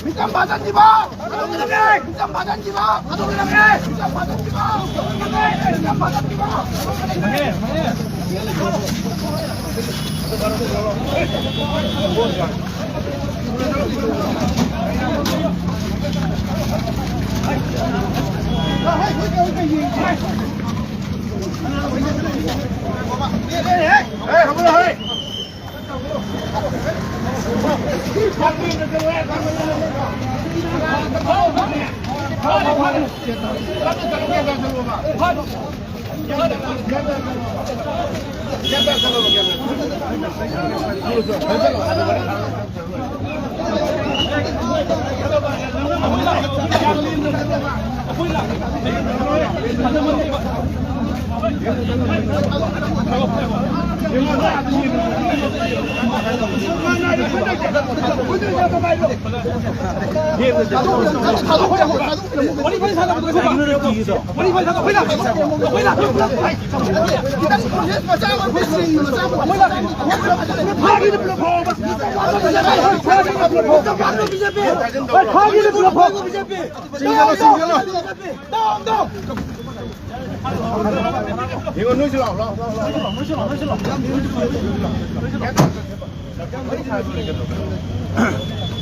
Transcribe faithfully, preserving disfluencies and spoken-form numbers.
ꯃꯤꯆꯝ ꯐꯥꯖꯟꯈꯤꯕ! ꯊꯥꯗꯣꯛꯀꯗꯕꯅꯤ! ꯃꯤꯆꯝ ꯐꯥꯖꯟꯈꯤꯕ! ꯊꯥꯗꯣꯛꯀꯗꯕꯅꯤ! ꯃꯤꯆꯝ ꯐꯥꯖꯟꯈꯤꯕ! ꯃꯤꯆꯝ ꯐꯥꯖꯟꯈꯤꯕ! ꯌꯦꯡꯉꯣ, ꯅꯣꯏꯁꯨ ꯂꯥꯛꯑꯣ, ꯂꯥꯛꯑꯣ, ꯂꯥꯛꯑꯣ, ꯂꯥꯛꯑꯣ꯫